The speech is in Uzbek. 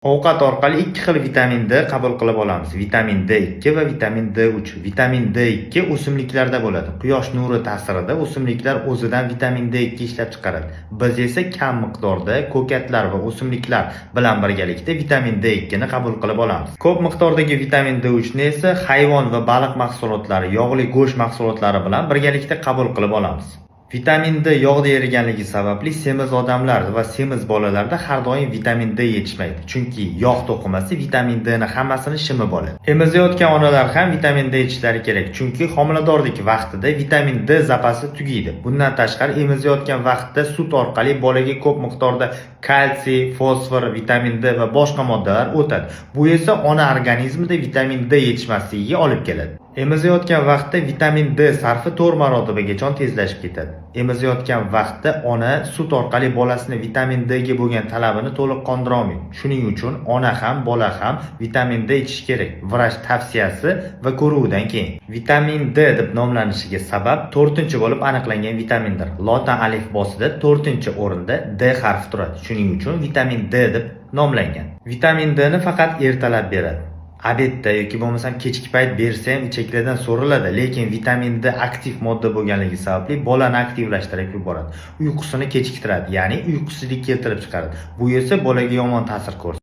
Ovqat orqali ikki xil vitamin D qabul qilib olamiz: vitamin D2 va vitamin D3. Vitamin D2 o'simliklarda bo'ladi. Quyosh nuri ta'sirida o'simliklar o'zidan vitamin D2 ishlab chiqaradi. Biz esa kam miqdorda ko'katlar va o'simliklar bilan birgalikda vitamin D2 ni qabul qilib olamiz. Ko'p miqdordagi vitamin D3 ni esa hayvon va baliq mahsulotlari, yog'li go'sht mahsulotlari bilan birgalikda qabul qilib olamiz. Vitamin D yog'da eriganligi sababli semiz odamlar va semiz bolalarda har doim vitamin D yetishmaydi. Chunki yog' to'qimasi vitamin D ni hammasini shimib oladi. Emizayotgan onalar ham vitamin D ichishlari kerak, chunki homiladorlik vaqtida vitamin D zapasi tugaydi. Bundan tashqari, emizayotgan vaqtda sut orqali bolaga ko'p miqdorda kalsiy, fosfor, vitamin D va boshqa moddalar o'tadi. Bu esa ona organizmida vitamin D yetishmasligiga olib keladi. Emizayotgan vaqtda vitamin D sarfi 4 marotabagacha tezlashib ketadi. Emizayotgan vaqtda ona sut orqali bolasini vitamin D ga bo'lgan talabini to'liq qondira olmaydi. Shuning uchun ona ham, bola ham vitamin D ichishi kerak, vrach tavsiyasi va ko'ruvidan keyin. Vitamin D deb nomlanishiga sabab 4-bo'lib aniqlangan vitamindir. Lotin alifbosida 4-o'rinda D harfi turadi. Shuning uchun vitamin D deb nomlangan. Vitamin D ni faqat ertalab beradi. Обед da yoki bo'lmasam kechki payt bersa ham ichaklardan so'riladi, lekin vitamin D aktiv modda bo'lganligi sababli bolani aktivlashtirib yuboradi. Uyqusini kechiktiradi, ya'ni uyqusizlik keltirib chiqaradi. Bu esa bolaga yomon ta'sir ko'rsatadi.